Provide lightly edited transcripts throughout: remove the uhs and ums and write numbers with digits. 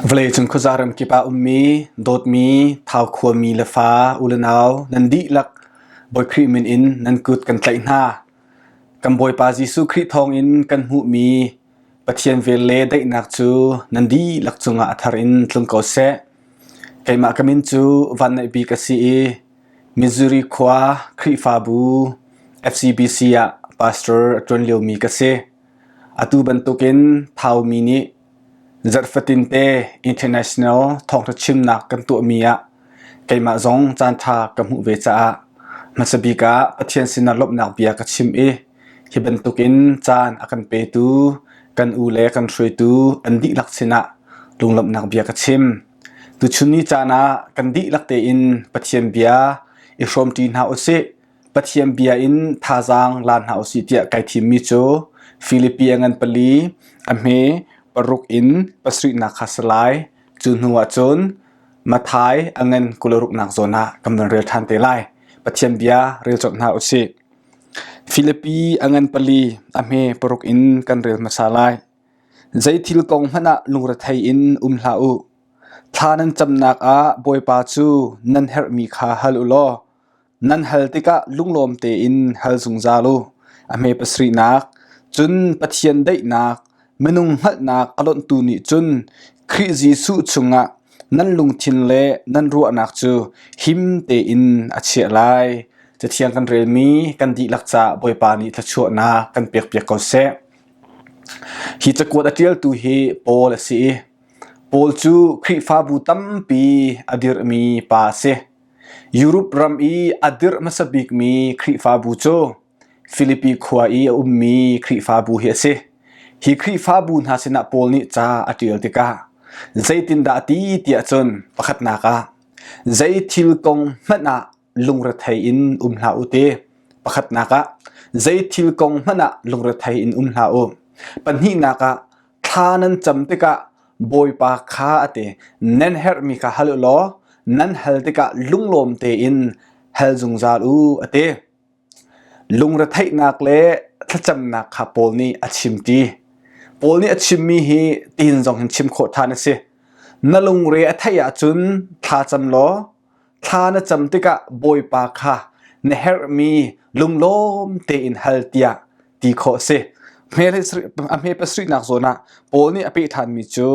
Vawleicung khuaza ramkip ah ummi, dawtmi, Thau khuami le fa, u le nau, nan dihlak Bawi Khrih min in nan kut kan tlaih hna. Kan Bawipa Jesuh Khrih thawngin kan hmuhmi Pathian vel le daihnak cu nan dihlak cungah a thar in tlung ko seh. Keimah ka min cu Vanneih Bik a si i Missouri khua Khrihfabu FCBC ah pastor a ṭuan liomi ka si. Atu bantukin Thaumi nih zarh fatinte international thawngṭha chimnak kan tuahmi ah keimah zong caanṭha ka hmuh ve caah hmasa bik ah Pathian sinah lawmhnak bia ka chim i hi bantukin caan a kan petu kan u le kan hruaitu an dihlak sinah lunglawmhnak bia ka chim. Tuchun ni caan ah kan dihlak tein Pathian bia i hrawmṭi hna usih. Pathian bia in thazaang la hna usih tiah kai thimmi cu Filipi a ngan pali, a hme paruk in pasarihnak kha si lai. Cu hnu ah cun Matthai a ngan 26nak zawn ah kan van rel ṭhan te lai. Pathian bia rel colh hna usih. Filipi a ngan pali, a hme paruk in kan rel hmasa lai. Zei thil kong hmanh ah lungrethei in um hlah u. Thla nan camnak ah Bawipa cu nan herhmi kha hal u law Nan hal tikah lunglawm tein hal zungzal u. A hme pasarihnak, cun Pathian daihnak, minung hngalhnak a lonhtu nih cun Khrih Jesuh chungah nan lungthin le nan ruahnak cu him tein a chiah lai. Cathiang kan relmi kan dihlak caah Bawipa nih thluachuahnak kan pekpiak ko seh. Hi cakuat a ṭialtu hi Paul a si i Paul cu Khrihfabu tampi a dirhmi pa a si. Europe ram i a dirh hmasa bikmi Khrihfabu cu Filipi khua i a ummi Khrihfabu hi a si. Hi Khrihfabu hna sinah Paul nih ca a ṭial tikah zeitindah a ti tiah cun pakhatnak ah zei thil kong hmanh ah lungrethei in um hlah u ti. Pakhatnak ah zei thil kong hmanh ah lungrethei in um hlah u. Pahnihnak ah Thla nan cam tikah Bawipa kha a ti, nan herhmi kha hal u law nan hal tikah lunglawm tein hal zungzal u a ti. Lungretheihnak le thlacamnak kha Paul nih a chimṭi. Paul nih a chimmi hi tihin zong hin chim khawh ṭhan a si. Na lungre a theih ahcun thla cam law Thla na cam tikah Bawipa kha na herhmi lunglawm tein hal tiah ti khawh a si. A hme pasarihnak zawn ah Paul nih a peh ṭhanmi cu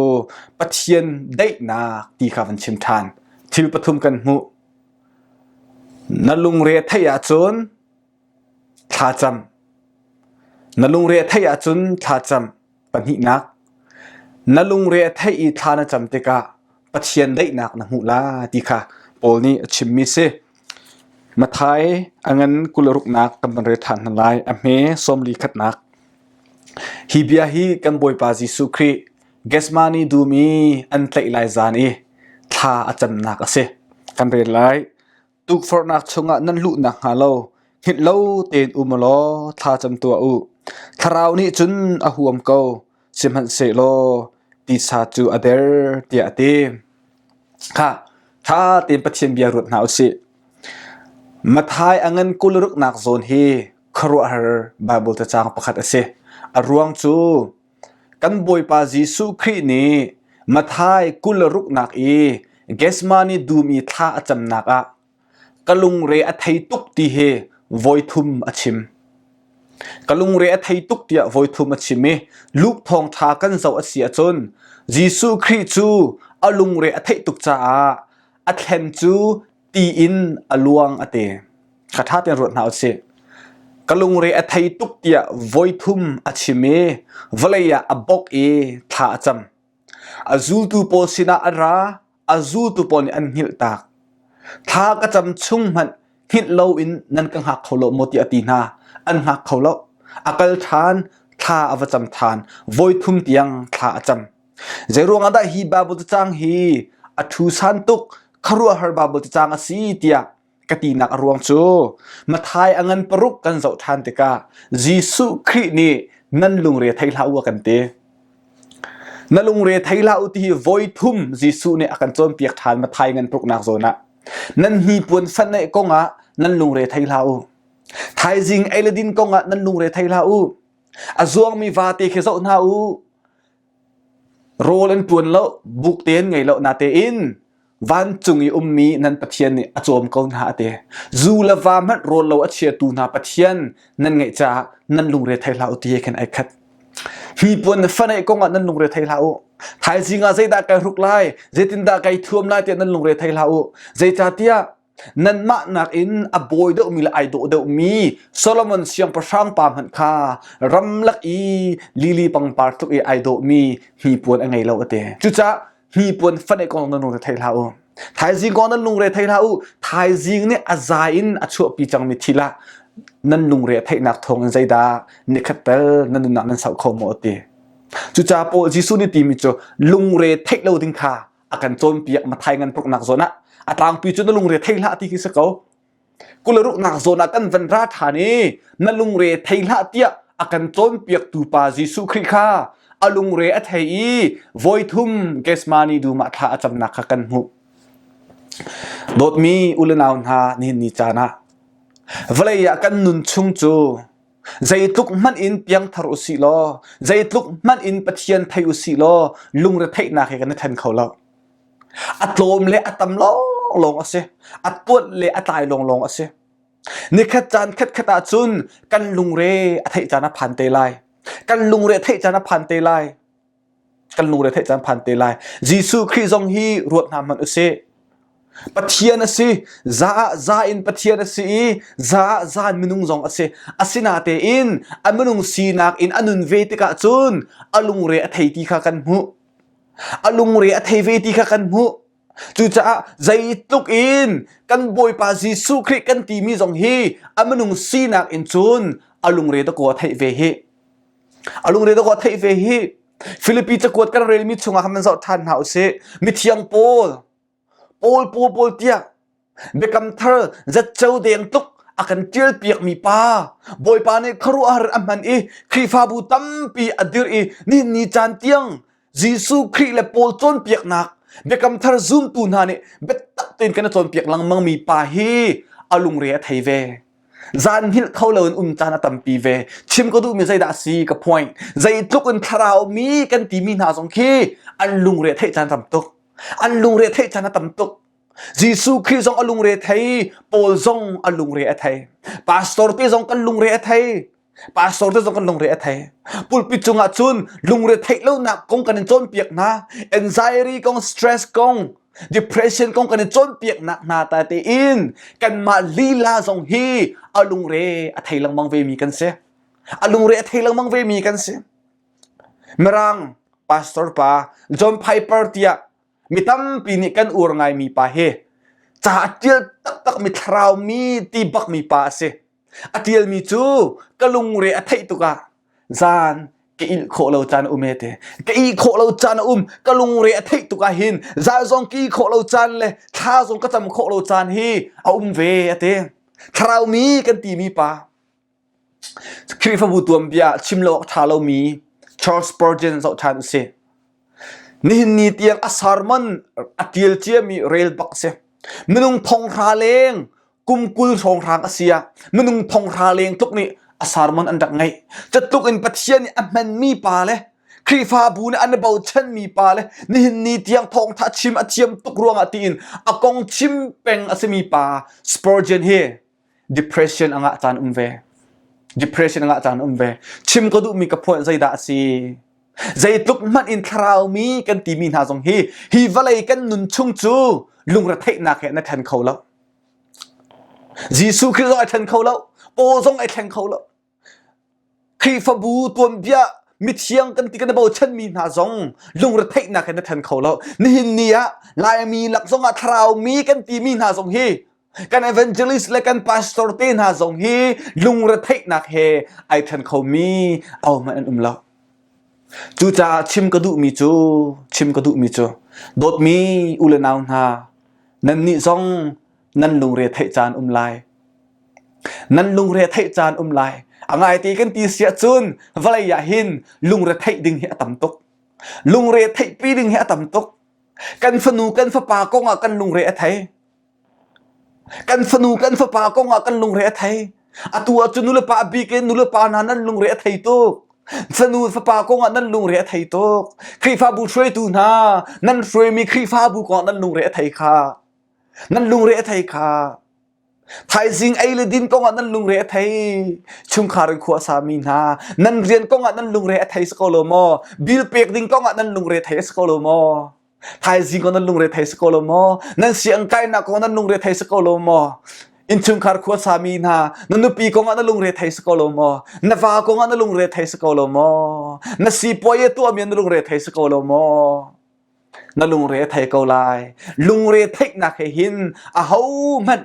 Pathian daihnak ti kha van chim ṭhan. Thil pathum kan hmuh. Na lungre a theih ahcun thla cam. Na lungre a theih ahcun thla cam. Pahnihnak, na lungre a theih i thla na cam tikah Pathian daihnak na hmuh la ti kha Paul nih a chimmi si. Matthai a ngan 26nak kan van rel ṭhan hna lai. A hme sawmli khatnak. Hi bia hi kan Bawipa Jesuh Khrih Gethsemane dum i an tlaih lai zan i thla a camnak a si. Kan rel lai. Tukforhnak chungah nan luh nakhnga lo hngilh lo tein um u law thla cam tuah u. Thlarau nih cun a huam ko, sihmanhsehlaw tisa cu a der tiah a ti. Khah, ṭha tein Pathian bia ruat hna u sih. Matthai a ngan 26nak zawn hi khuaruahhar Baibal cacang pakhat a si. A ruang cu Kan Bawipa Jesuh Khrih nih Matthai 26nak i Gethsemane dum i thla a camnak ah ka lungre a thei tuk ti hi voithum a chim. Ka lungre a thei tuk tiah voithum a chim i Luke thawngṭha kan zoh a si ahcun Jesuh Khrih cu a lungre a theih tuk caah a thlen cu ti in a luang a ti. Kha ṭha tein ruat hna usih. Ka lungre a thei tuk tiah voithum a chim i vawlei ah a bok i thla a cam. A zultu pawl sinah a ra, a zultu pawl nih an hngilh tak. Thla ka cam chung hmanh hngilh loin nan ka hngak kho lo maw tiah a ti hna. An hngak kho lo. A kal ṭhan, thla a va cam ṭhan. Voithum tiang thla a cam. Zeiruang ah dah hi Baibal cacang hi a ṭhusan tuk, khuaruahhar Baibal cacang a si tiah ka tinak a ruang cu Matthai a ngan paruk kan zoh ṭhan tikah Jesuh Khrih nih nan lungre thei hlah u a kan ti. Na lungre thei hlah u ti hi voi thum Jesuh nih a kan cawnpiak ṭhan Matthai ngan paruknak zawn ah. Nan hnipuan fanh kong ah nan lungre thei hlah u. Thaizing ei le din kong ah nan lungre thei hlah u. A zuangmi vate khi zoh hna u. Rawl an ṭuan lo, buk te an ngei lo natein vancung i ummi nan Pathian nih a cawm ko hna a ti. Zu le va hmanh rawl lo a chiatu hna Pathian nan ngeih caah nan lungre thei hlah u ti he khin ai khat. Hnipuan le faneih kong ah nan lungre thei hlah u. Thaizing ah zeidah kai hruk lai, zeitindah kai thuam lai tiah nan lungre thei hlah u. Zeicahtiah nanmah nakin a bawi deuhmi le ai dawh deuhmi Solomon siangpahrang pa hmanh kha ramlak i lili pangpar tluk i ai dawhmi hnipuan a ngei lo a ti. Cucaah hnipuan faneih kong nan lungre thei hlah u. Thaizing kong nan lungre thei hlah u. Thaizing nih a za in a chuahpi cangmi thil ah nan lungre a theihnak thawng in zeidah nikhat tal nan nunnak nan sauh kho maw a ti. Cucaah Paul Jesuh nih timi cu lungre theih lo ding kha a kan cawnpiak Mathai ngan pruknak zawn ah a tlangpi cu na lungre thei hlah ti khi si ko. Kularuknak zawn ah kan van ra ṭhan i na lungre thei hlah tiah a kan cawnpiaktu pa Jesuh Khrih kha a lungre a thei i voithum Gethsemane dum ah thla a camnak kha kan hmuh. Dawtmi u le nau hna nihin ni caan ah vawlei ah kan nun chung cu zeitluk hmanh in piangthar u sih law zeitluk hmanh in Pathian thei u sih law lungretheihnak he kan i then kho lo. A tlawm le a tam lawnglawng a si. A tuanh le a tlai lawnglawng a si. Nikhat caan khatkhat ahcun kan lungre a theih caan a phan te lai. Kan lungre a theih caan a phan te lai. Kan lungre a theih caan phan te lai. Jesuh Khrih zong hi ruat hna hmanh usih. Pathian a si. Za ah za in Pathian a si i za ah za in minung zong a si. Asinatein a minung sinak in a nun ve tikah cun a lungre a thei ti kha kan hmuh. A lungre a thei ve ti kha kan hmuh. Cucaah zeitluk in kan Bawipa Jesuh Khrih kan timi zong hi a minung sinak in cun a lungre dakaw a theih ve hi. A lungre dakaw a theih ve hi. Filipi cakuat kan relmi chungah khan zoh ṭhan hna usih. Mithiang Paul, Paul Paul Paul tiah Biakam thar zatco deng tluk a kan ṭialpiakmi pa Bawipa nih khuaruahhar a hman i Khrihfabu tampi a dirh i nihin ni caan tiang Jesuh Khrih le Paul cawnpiaknak Biakam thar zumtu hna nih biatak tein kan i cawnpiak lengmangmi pa hi a lungre a thei ve. Zan hngilh kho loin um caan a tampi ve. Chim ka duhmi zeidah a si ka point. Zeitluk in thlarau mi kan timi hna zong khi an lungre a theih caan tam tuk. An lungre a theih caan a tam tuk. Jesuh Khrih zong a lungre thei, Paul zong a lungre a thei. Pastor te zong kan lungre a thei. Pastor te zong kan lungre a thei. Pulpit cungah cun lungre theih lonak kong kan in cawnpiak hna. Anxiety kong, stress kong, depression kong kan in cawnpiak nak hna ta tein kanmah lila zong hi a lungre a thei lengmang ve mi kan si. A lungre a thei lengmang ve mi kan si. Mirang pastor pa John Piper tiah Mi tampi nih kan ur ngaimi pa hi ca a ṭial taktakmi thlarau mi ti bakmi pa a si. A ṭialmi cu ka lungre a theih tukah zan ka ilh khawh lo caan a um e te. Ka ih khawh lo caan a um. Ka lungre a theih tuk ah hin zan zong ka ih khawh lo caan le thla zong ka cam khawh lo caan hi a um ve a ti. Thlarau mi kan timi pa Khrihfabu tuanbia chim lo awk ṭha lomi Charles Spurgeon zoh ṭhan u sih. Nihin ni tiang a sermon a ṭial ciami rel bak a si. Minung thonghra leng kum 20 hrawnghrang a si ah minung thonghra leng tluk nih a sermon an rak ngaih. Catluk in Pathian nih a hmanmi pa le Khrihfabu nih an i bochanmi pa le nihin ni tiang thawngṭha chim a thiam tuk ruangah tiin a kong chim peng a simi pa Spurgeon hi depression a ngah caan um ve depression a ngah caan um ve chim ka duhmi ka phuan zeidah a si zeitluk hmanh in thlarau mi kan timi hna zong hi hi vawlei kan nun chung cu lungretheihnak he na then kho lo Jesuh Khrih zong ai then kho lo Paul zong ai thleng kho lo Khrihfabu tuanbia mithiang kan ti kan i bochanmi hna zong lungretheihnak in na then kho lo. Nihin ni ah Laimi lak zong ah thlarau mi kan timi hna zong hi kan evangelist le kan pastor te hna zong hi lungretheihnak he ai then khomi ahohmanh an um lo. Cucaah chim ka duhmi cu chim ka duhmi cu dawtmi u le nau hna nannih zong nan lungre theih caan um lai. Nan lungre theih caan um lai. A ngaite kan ti si ahcun vawlei ah hin lungre theih ding hi a tam tuk. Lungre theihpi ding hi a tam tuk. Kan fanu kan fapa kong ah kan lungre a thei. Kan fanu kan fapa kong ah kan lungre a thei. Atu ahcun nulepa bik in nulepa hna nan lungre a thei tuk. Fanu fapa kongah nan lungre a thei tuk. Khrihfabu hruaitu hna, nan hruaimi Khrihfabu kongah nan lungre a thei kha. Nan lungre a thei kha. Thaizing ei le din kongah nan lungre a thei. Chungkhar in khua a sami hna, nan rian kongah nan lungre a thei si ko lo maw? Bill pek ding kongah nan lungre thei a si ko lo maw? Thaizing kong nan lungre thei si ko lo maw? Nan siang kainak kong nan lungre thei si ko lo maw? Innchungkhar khua sami hna, na nupi kongah na lungre thei si ko lo maw? Na va kongah na lungre thei si ko lo maw? Na sipuai a tuahmi na lungre thei si ko lo maw? Na lungre a thei ko lai. Lungre theihnak he hin ahohmanh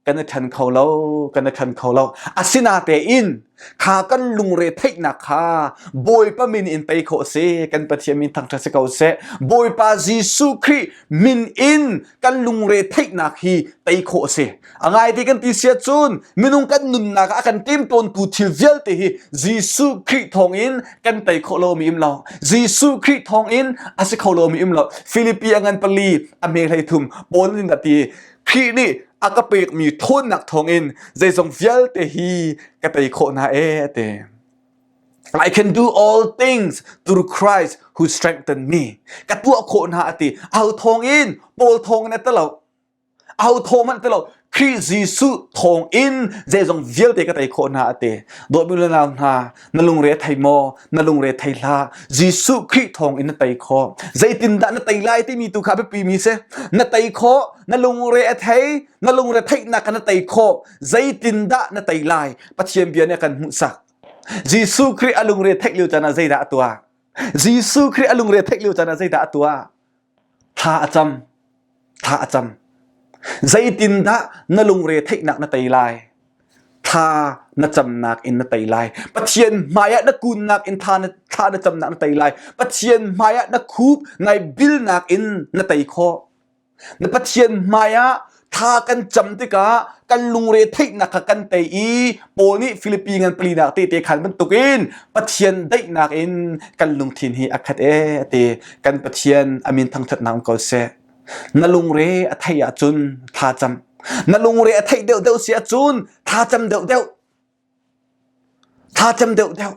kan i ṭhen kho lo kan i ṭhen kho lo asinatein kha kan lungre theihnak kha Bawipa min in tei khawh si kan Pathian min thangṭhat si ko seh Bawipa Jesuh Khrih min in kan lungre theihnak hi tei khawh si a ngai ti kan ti sia cun minung kan nunnak ah a kan ṭemtawntu thil vialte hi Jesuh Khrih thawngin kan tei khawh lomi um lo Jesuh Khrih thawngin a si kho lomi um lo Filipi a ngan pali a hme hlei thum Paul nih a ti Khrih nih a ka pekmi ṭhawnnak thawngin zeizong vialte hi ka tei khawh hna ee a ti. I can do all things through Christ who strengthened me. Ka tuah khawh hna a ti. Aho thawngin? Paul thawngin a ti lo. Aho thawng hmanh ti lo. Khrih Jesuh thawngin zeizong vialte ka tei khawh hna a ti. Dawtmi le nau hna, na lungre a thei maw? Na lungre thei hlah. Jesuh Khrih thawng in na tei khawh. Zeitindah na tei lai timi tu kha a biapi mi si. Na tei khawh, na lungre a thei, na lungre theihnak kha na tei khawh. Zeitindah na tei lai? Pathian bia nih a kan hmuhsak. Jesuh Khrih a lungre theih lio caan ah zeidah a tuah? Jesuh Khrih a lungre theih lio caan ah zeidah a tuah? Thla a cam. Thla a cam. Zeitindah na lungre theihnak na tei lai? Thla na camnak in na tei lai. Pathian hmaiah na kunnak in thla na, thla na camnak na tei lai. Pathian hmaiah na khup nai bilnak in na tei khawh. Na Pathian hmaiah thla kan cam tikah kan lungre theihnak kha kan tei i Paul nih Filipi ngan palinak tehte khan bantukin Pathian daihnak in kan lungthin hi a khat ee a ti. Kan Pathian a min thangṭhatnak um ko seh. Na lungre a theih ahcun thla cam. Na lungre a theih deuhdeuh si ahcun thla cam deuhdeuh. Thlacam deuhdeuh.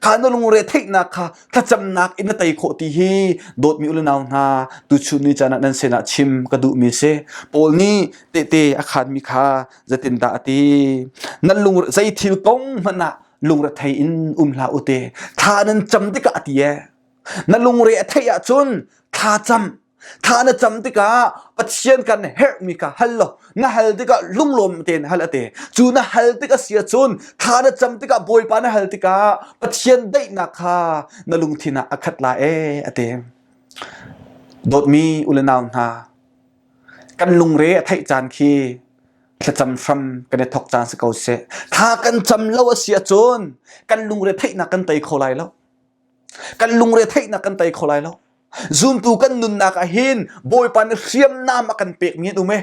Kha na lungre theihnak kha thlacamnak in na tei khawh ti hi dawtmi u le nau hna tuchun ni caan ah nan sinah chim ka duhmi si. Paul nih tehte a khaanmi kha zeitindah a ti? Nan lung zei thil kong hmanh ah lungrethei in um hlah u te. Thla nan cam tikah a ti ee. Na lungre a theih ahcun thla cam. Thla na cam tikah Pathian kan herhmi kha hal law na hal tikah lunglawm tein hal a ti. Cu na hal tik a si ahcun thla na cam tikah Bawipa na hal tikah Pathian daihnak kha na lungthin ah a khat lai ee a ti. Dawtmi u le nau hna, kan lungre a theih caan khi thlacam hram kan i thawk caan si ko seh. Thla kan cam lo a si ahcun kan lungre theihnak kan tei kho lai lo. Kan lungre theihnak kan tei kho lai lo. Zumtu kan nunnak ah hin Bawipa nih hriamnam a kan pekmi an um e.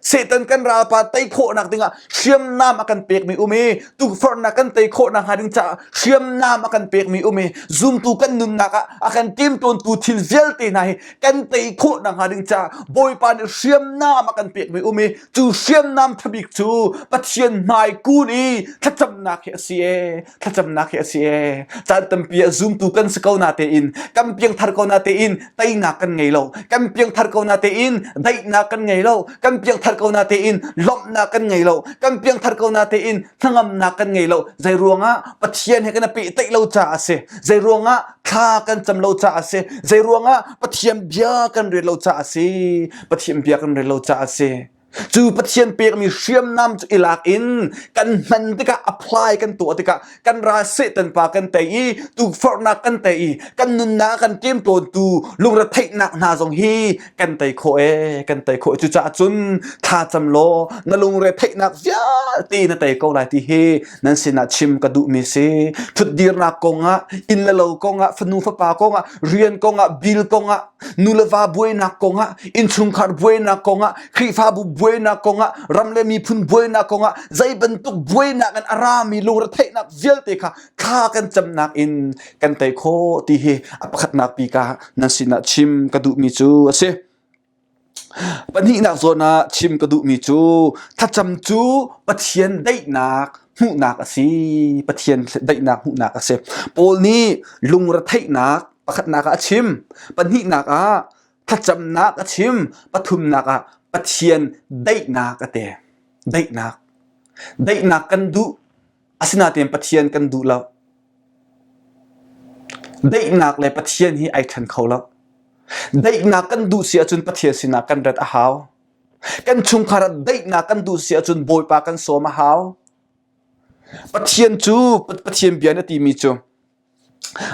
Satan kan ralpa tei khawhnak dingah hriamnam a kan pekmi um i tukforhnak kan tei khawhnak hnga ding caah hriamnam a kan pekmi um i zumtu kan nunnak ah a kan timtawntu thil vialte hna hi kan tei khawhnak hnga ding caah Bawipa nih hriamnam a kan pekmi um i cu hriamnam thabik cu Pathian hmai kun i thlacamnak hi a si e. thlacamnak hi a si ee. Caan tampi ah zumtu kan si ko na tein, kan piangthar ko na tein teinak kan ngei lo. Kan piangthar ko na tein daihnak kan ngei lo. Kan piangthar ko na tein lawmhnak kan ngei lo. Kan piangthar ko na tein hnangamnak kan ngei lo. Zei ruangah Pathian he kan i pehtlaih lo caah a si. Zei ruangah thla kan cam lo caah a si. Zei ruangah Pathian bia kan rel lo caah a si. Pathian bia kan rel lo caah a si. Cu Pathian pekmi hriamnam cu i lak in kan hman tikah apply kan tuah tikah kan ral Satan pa kan tei i tukforhnak kan tei i kan nunnak kan ṭemtawntu lungretheihnak hna zong hi kan tei khawh ee kan tei khawh cucaah cun thla cam law na lungretheihnak vialte na tei ko lai ti hi nan sinah chim ka duhmi si ṭhutdirnak kongah inn le lo kongah fanu fapa kongah rian kongah bil kongah nu le va buainak kongah innchungkhar buainak kongah Khrihfabu buainak kongah ram le miphun buainak kongah zei bantuk buainak in a rami lungretheihnak vialte kha thla kan camnak in kan tei khawh ti hi a pakhatnak bik ah nan sinah chim ka duhmi cu a si. Pahnihnak zawn ah chim ka duhmi cu thlacam cu Pathian daihnak. hmuhnak a si. Pathian daihnak hmuhnak a si. Paul nih lungretheihnak pakhatnak ah a chim. Pahnihnak ah thlacamnak a chim. Pathumnak ah Pathian daihnak a te. Daihnak. Daihnak kan duh. Asinain Pathian kan duh lo. Daihnak le Pathian hi ai ṭhen kho lo. Daihnak kan duh si ahcun Pathian sinah kan rat a hau. Kan chungkhar ah daihnak kan duh si ahcun Bawipa kan sawm a hau. Pathian cu Pathian bia na timi cu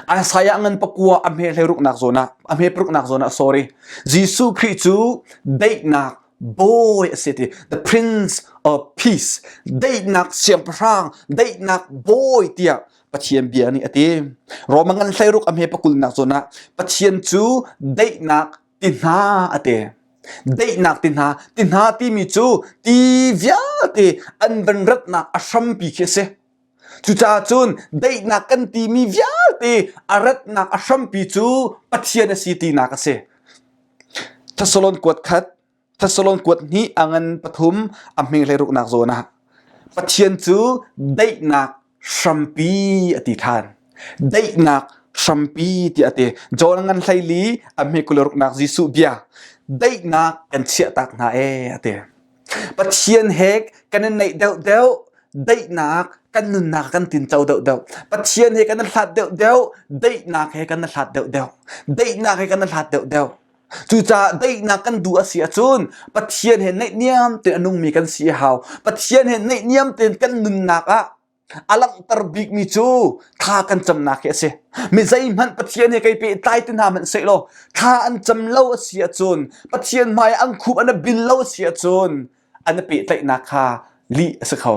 Isaiah ngan pakua a hme hleiruknak zawn ah a hme paruknak zawn ah sorry Jesuh Khrih cu daihnak bawi a si ti the prince of peace daihnak siangpahrang daihnak bawi tiah Pathian bia nih a ti Roma ngan hleiruk a hme pakulnak zawn ah Pathian cu daihnak ti hna a ti daihnak ti hna ti hna timi cu ti vialte an van ratnak a hrampi khi a si Cucaah cun daihnak kan timi vialte a ratnak a hrampi cu Pathian a si tinak a si. Thessalon kuat khat, Thessalon kuat hnih a ngan pathum a hme hleiruknak zawn ah Pathian cu daihnak hrampi a ti ṭhan. Daihnak hrampi tiah a ti. John ngan hleili a hme kuluruknak Jesuh bia daihnak kan chiahtak hna ee a ti. Pathian he kan i naih deuhdeuh daihnak kan nunnak kan tinco deuhdeuh. Pathian he kan i hlat deuhdeuh daihnak he kan i hlat deuhdeuh. Daihnak he kan i hlat deuhdeuh. Cucaah daihnak kan duh a si ahcun Pathian he naihniam tein a nungmi kan si a hau. Pathian he naihniam tein kan nunnak ah a langhter bikmi cu thla kan camnak hi a si. Mi zeihmanh Pathian he kei pehtlai ti hna hmanh sehlaw thla an cam lo a si ahcun Pathian hmai an khup an i bil lo a si ahcun an i pehtlaihnak kha lih a si kho.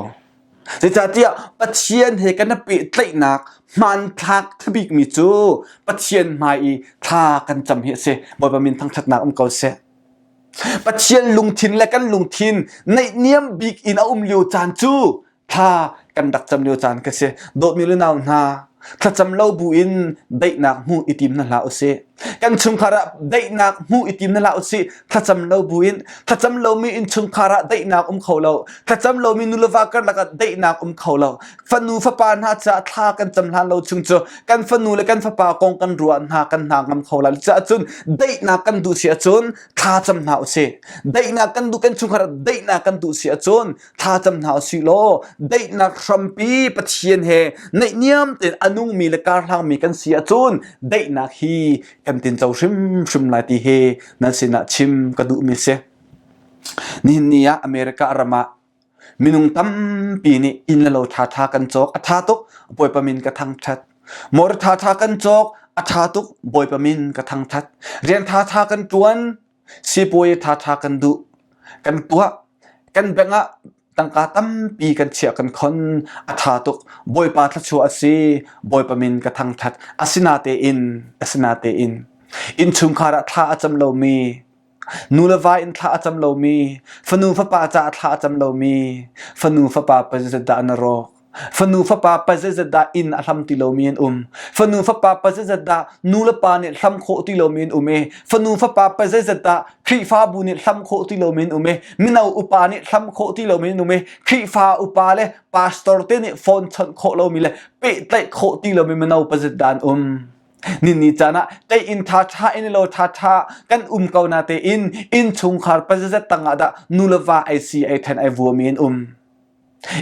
Zeicahtiah Pathian he kan i pehtlaihnak hmanthlak thabikmi cu Pathian hmai i thla kan cam hi a si. Bawipa min thangṭhatnak um ko seh. Pathian lungthin le kan lungthin naihniam bik in a um lio caan cu thla kan rak cam lio caan ka si dawtmi le nau hna thlacam lo bu in daihnak hmuh i tim hna hlah usih kan chungkhar ah daihnak hmuh i tim hna hlah usih thlacam lo bu in thlacam lomi innchungkhar ah daihnak um kho lo thlacam lomi nuleva karlak ah daihnak um kho lo fanu fapa hna caah thla kan cam hlan lo chung cu kan fanu le kan fapa kong kan ruah hna kan hna ngam kho la caah cun daihnak kan duh si ahcun thla cam hna usih daihnak kan duh kan chungkhar ah daihnak kan duh si ahcun thlacam hna usih law daihnak hrampi Pathian he naihniam tein a nungmi le karhlangmi kan si ahcun daihnak hi kan tinco hrimhrim lai ti hi nan sinah chim ka duhmi si. Nihin ni ah America ram ah minung tampi nih inn le lo ṭhaṭha kan cawk a ṭha tuk Bawipa min ka thangṭhat. Motor ṭhaṭha kan cawk a ṭha tuk Bawipa min ka thangṭhat. Rian ṭhaṭha kan ṭuan Sipuai ṭhaṭha kan duh. Kan tuah. Kan bank ah tangka tampi kan chiah kan khon. A ṭha tuk. Bawipa thluachuah a si. Bawipa min ka thangṭhat. Asinatein, asinatein, innchungkhar ah thla a cam lomi, nu le va in thla a cam lomi, fanu fapa caah thla a cam lomi, fanu fapa pa zeizat dah na rawk? Fanu fapa pa zeizat dah inn a hlam ti lomi an um. Fanu fapa pa zeizat dah nu le pa nih hlam khawh ti lomi an um i fanu fapa pa zeizat dah Khrihfabu nih hlam khawh ti lomi an um i mino upa nih hlam khawh ti lomi an um i Khrihfa upa le pastor te nih phone chawnh khawh lomi le pehtlaih khawh ti lomi mino pa zat dah an um. Ninni caan ah tei inn ṭha ṭha in lo ṭha ṭha kan um ko na tein innchungkhar pa zeizat tangah dah nu le va ai si ai ṭhen ai vuami an um.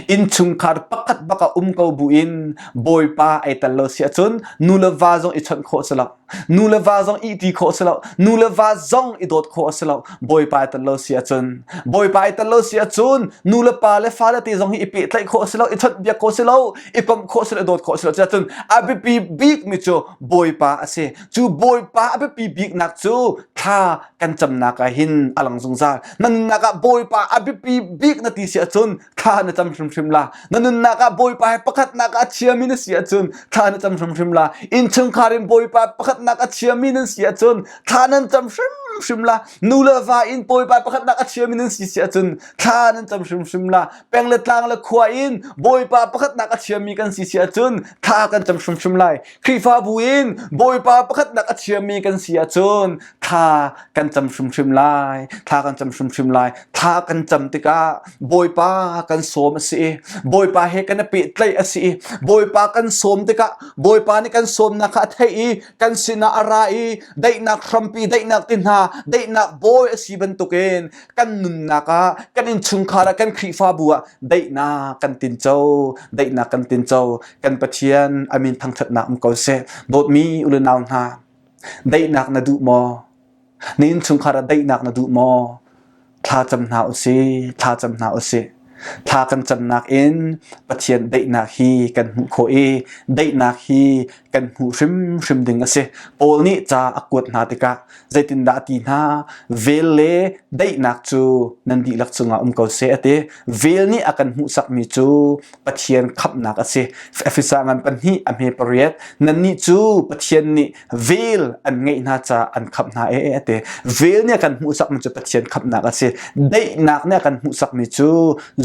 Innchungkhar pakhat bak a um ko buin Bawipa ai tel lo si ahcun nu le va zong i chawnh khawh si lo. Nu le va zong ihṭi khawh si lo. Nu le va zong i dawt khawh a si lo. Bawipa ai tel lo si ahcun Bawipa ai tel lo si ahcun nu le pa le fale te zong hi i pehtlaih khawh a si lo, i chawnhbiak khawh a si lo, i komh khawh a si lo, i dawt khawh a si lo. Cuahcun a biapi bikmi cu Bawipa a si. Cu Bawipa a biapi biknak cu thla kan camnak ah hin a lang zungzal. Na nunnak ah Bawipa a biapi bik na ti si ahcun thla na cam hrimhrim la. Na nunnak ah Bawipa he pakhatnak ah chiami na si ahcun thla na cam hrimhrim la. Innchungkhar in Bawipa pakhatnak a chiami nan si ahcun thla nan cam hrimhrim la. Nu le va in Bawipa pakhatnak a chiami nan si si ahcun thla nan cam hrimhrim la. Peng le tlang le khua in Bawipa pakhatnak a chiami kan si si ahcun thla kan cam hrimhrim lai. Khrihfabu in Bawipa pakhatnak a chiami kan si ahcun thla kan cam. cam hrimhrim lai. Thla kan cam hrimhrim lai. Thla kan cam tikah Bawipa kan sawm a si i Bawipa he kan i pehtlaih a si i Bawipa kan sawm tikah Bawipa nih kan sawmnak kha a theih i kan sinah a ra i daihnak hrampi daihnak ti hna daihnak bawi a si bantukin kan nunnak ah kan innchungkhar ah kan Khrihfabu ah daihnak kan tinco daihnak kan tinco kan Pathian amin thangṭhatnak um ko seh dawtmi u le nau hna daihnak na duh maw Na innchungkhar ah daihnak na duh maw? Thla cam hna usih, thla cam hna usih. Thla kan camnak in Pathian daihnak hi kan hmuh khawh i daihnak hi kan hmuh hrimhrim ding a si. Paul nih ca a kuat hna tikah zeitindah a ti hna? Vel le daihnak cu nan dihlak cungah um ko seh a ti. Vel nih a kan hmuhsakmi cu Pathian khamhnak a si. Efesa ngan pahnih a hme pariat. Nannih cu Pathian nih vel an ngeih hna caah an khamh hna ee a ti. Vel nih a kan hmuhsakmi cu Pathian khamhnak a si. Daihnak nih a kan hmuhsakmi cu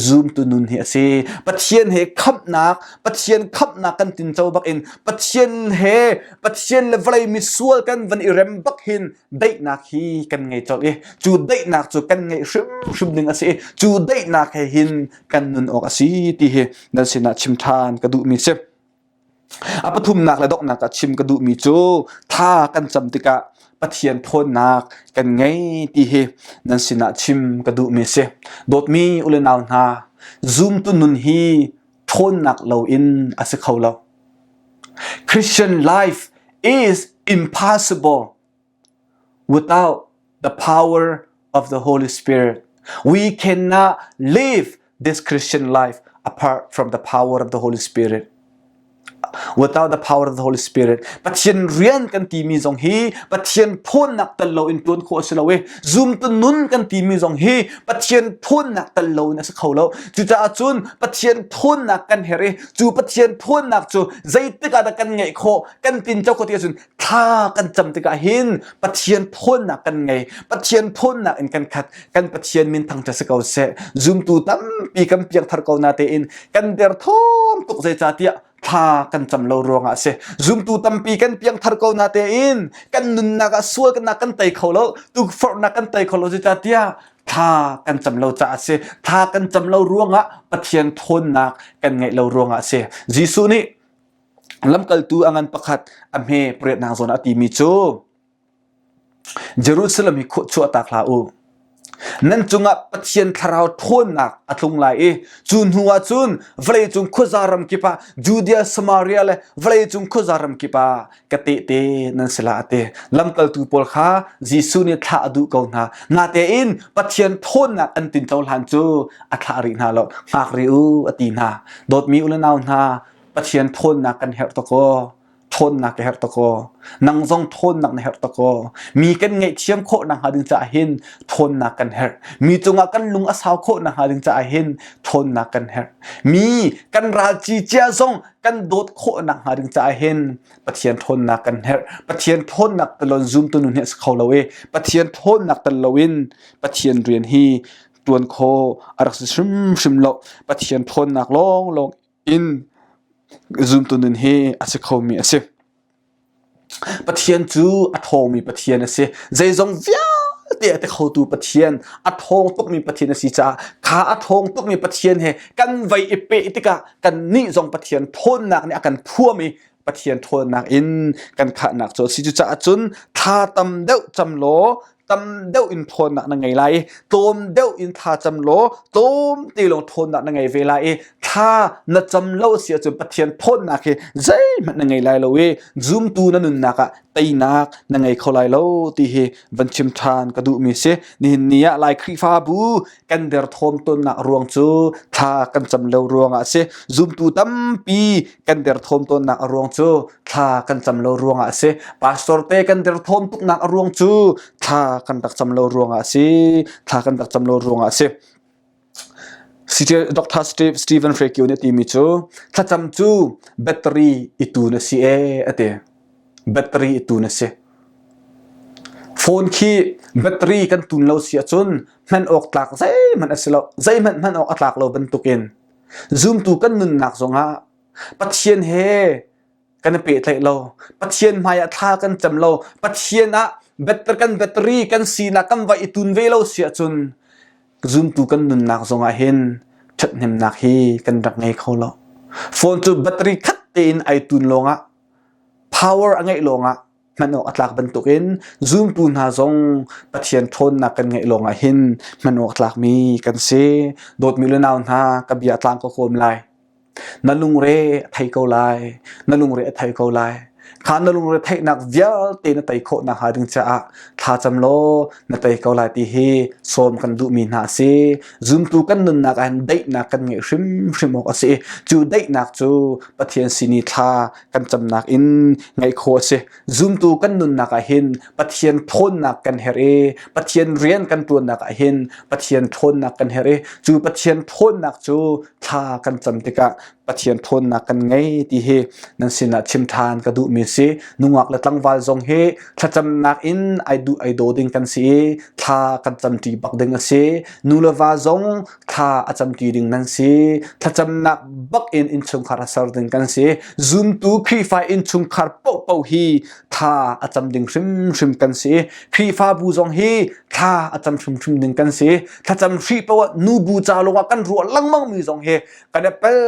zumtu nun hi a si. Pathian he khamhnak, Pathian khamhnak kan tinco bak in Pathian he Pathian le vawlei misual kan van i rem bak hin daihnak hi kan ngei colh i cu daihnak cu kan ngeih hrimhrim ding a si i cu daihnak he hin kan nun awk a si ti hi nan sinah chim ṭhan ka duhmi si. A pathumnak le donghnak ah chim ka duhmi cu tha kan cam tikah Pathian ṭhawnnak kan ngei ti hi nan sinah chim ka duhmi si. Dawtmi u le nau hna, zumtu nun hi ṭhawnnak loin a si kho lo. Christian life is impossible without the power of the Holy Spirit. We cannot live this Christian life apart from the power of the Holy Spirit. Without the power of the Holy Spirit, Pathian rian kan timi zong hi Pathian ṭhawnnak tel loin ṭuan khawh a si lo i zumtu nun kan timi zong hi Pathian ṭhawnnak tel loin a si kho lo. Cucaah cun Pathian ṭhawnnak kan herh i cu Pathian ṭhawnnak cu zeitik ah dah kan ngeih khawh kan tinco khawh ti ahcun thla kan cam tikah hin Pathian ṭhawnnak kan ngei Pathian ṭhawnnak in kan khat kan Pathian min thangṭhat si ko seh zumtu tampi kan piangthar ko na tein kan derthawm tuk zeicahtiah thla kan cam lo ruangah a si zumtu tampi kan piangthar ko na tein kan nunnak ah sual kan kan tei kho lo tukforhnak kan tei kho lo zeicahtiah thla kan cam lo caah a si thla kan cam lo ruangah Pathian ṭhawnnak kan ngeih lo ruangah a si Jesuh nih Lamkaltu a ngan pakhat a hme pariatnak zawn ah a timi cu Jerusalem hi chuahtak hlah u. Nan cungah Pathian thlarau ṭhawnnak a tlung lai i cu hnu ah cun vawleicung khuaza ram kip ah Judea, Samaria le vawleicung khuaza ram kip ah ka tehte nan si lai a ti. Lamkaltu pawl kha Jesuh nih thlah a duh ko hna. Natein Pathian ṭhawnnak an tinco hlan cu a thlah rih hna lo. Hngak rih u a ti hna. Dawtmi u le nau hna, Pathian ṭhawnnak kan herh tuk aw. Ṭhawnnak ka herh tuk aw. Nang zong ṭhawnnak na herh tuk aw. Mi kan ngaihthiam khawh nakhnga ding caah hin ṭhawnnak kan herh. Mi cungah kan lung a sau khawh nakhnga ding caah hin ṭhawnnak kan herh. Mi kan ral cicia zong kan dawt khawh nakhnga ding caah hin Pathian ṭhawnnak kan herh. Pathian ṭhawnnak telon zumtu nun hi a si kho lo i Pathian ṭhawnnak tel loin Pathian rian hi ṭuan khawh a rak si hrimhrim lo. Pathian ṭhawnnak lawnglawng in zumtu nun hi a si khomi a si. Pathian cu a ṭhawngmi Pathian a si. Zeizong vialte a ti khotu Pathian, a ṭhawng tukmi Pathian a si caah kha a ṭhawng tukmi Pathian he kan vei i peh tikah kannih zong Pathian ṭhawnnak nih a kan thuam i Pathian ṭhawnnak in kan khahnak cu a si. Cucaah cun thla tam deuh cam law tam deuh in ṭhawnnak na ngei lai i tlawm deuh in thla cam law tlawm te lawng ṭhawnnak na ngei ve lai i thla na cam lo si ahcun Pathian ṭhawnnak hi zeihmanh na ngei lai lo i zumtu na nunnak ah teinak na ngei kho lai lo ti hi van chim ṭhan ka duhmi si nihin ni ah Lai Khrihfabu kan derthawm tawnnak ruang cu thla kan cam lo ruangah a si zumtu tampi kan derthawm tawnnak a ruang cu thla kan cam lo ruangah a si pastor te kan derthawm tuknak a ruang cu thla kan rak cam lo ruangah a si thla kan rak cam lo ruangah a si Dr. Stephen Frekio nih a timi cu thlacam cu battery i tun a si ee a ti battery i tun a si phone khi battery kan tun lo si ahcun hman awk tlak zeihmanh a si lo zeihmanh hman awk a tlak lo bantukin Zumtu kan nunnak zongah Pathian he kan i pehtlaih lo, Pathian hmaiah thla kan cam lo, Pathian ah kan battery kan sinak kan va i tun ve lo si ahcun zumtu kan nunnak zongah hin ṭhathnemnak hi kan rak ngei kho lo. Phone cu battery khat tein ai tun lawngah power a ngeih lawngah hman awk a tlak bantukin zumtu hna zong Pathian ṭhawnnak kan ngeih lawngah hin hman awk tlakmi kan si. Dawtmi le nau hna ka bia tlang ka kawm lai. Na lungre a thei ko lai. Na lungre a thei ko lai. Kha na lungre theihnak vialte na tei khawh nakhnga ding caah thlacam law na tei ko lai ti hi sawm kan duhmi hna a si. Zumtu kan nunnak ah hin daihnak kan ngeih hrimhrim awk a si. Cu daihnak cu Pathian sin i thla kan camnak in ngeih khawh a si. Zumtu kan nunnak ah hin Pathian ṭhawnnak kan herh i Pathian rian kan ṭuannak ah hin Pathian ṭhawnnak kan herh i cu Pathian ṭhawnnak cu thla kan cam tikah Pathian ṭhawnnak kan ngei ti hi nan sinah chim ṭhan ka duhmi si. Nungak le tlangval zong hi thlacamnak in ai duh ai daw ding kan si i thla kan camṭi bak ding a si. Nu le va zong thla a camṭi ding nan si. Thlacamnak bak in innchungkhar a ser ding kan si. Zumtu Khrihfa innchungkhar paohpaoh hi thla a cam ding hrimhrim kan si. Khrihfabu zong hi thla a cam hrimhrim ding kan si. Thlacam hrih paoh ah nubu ca lawngah kan ruah lengmang mi zong hi kan i pel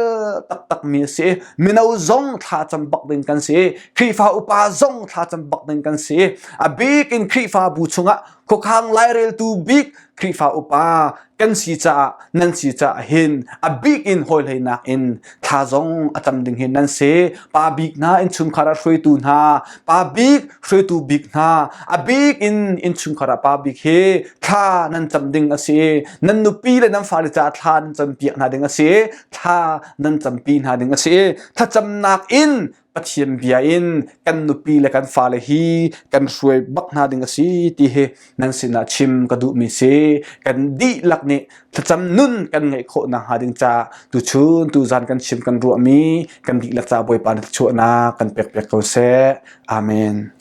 taktak mi a si. Mino zong thla cam bak ding kan si. Khrihfa upa zong thla cam bak ding kan si. A bik in Khrihfabu chungah khuakhang laireltu bik Khrihfa upa kan si caah nan si caah hin a bik in hawihleinak in thla zong a cam ding hin nan si. Pa bik hna innchungkhar ah hruaitu hna, pa bik hruaitu bik hna, a bik in innchungkhar ah pa bik hi thla nan cam ding a si. Nan nupi le nan fale caah thla nan campiak hna ding a si. Thla nan campi hna ding a si. Thlacamnak in Pathian bia in kan nupi le kan fale hi kan hruai bak hna ding a si ti hi nan sinah chim ka duhmi si. Kan dihlak nih thlacam nun kan ngeih khawh nakhnga ding ca tuchun tuzan kan chim kan ruahmi kan dihlak ca Bawipa na thluachuahnak kan pek piak ko seh. Amen.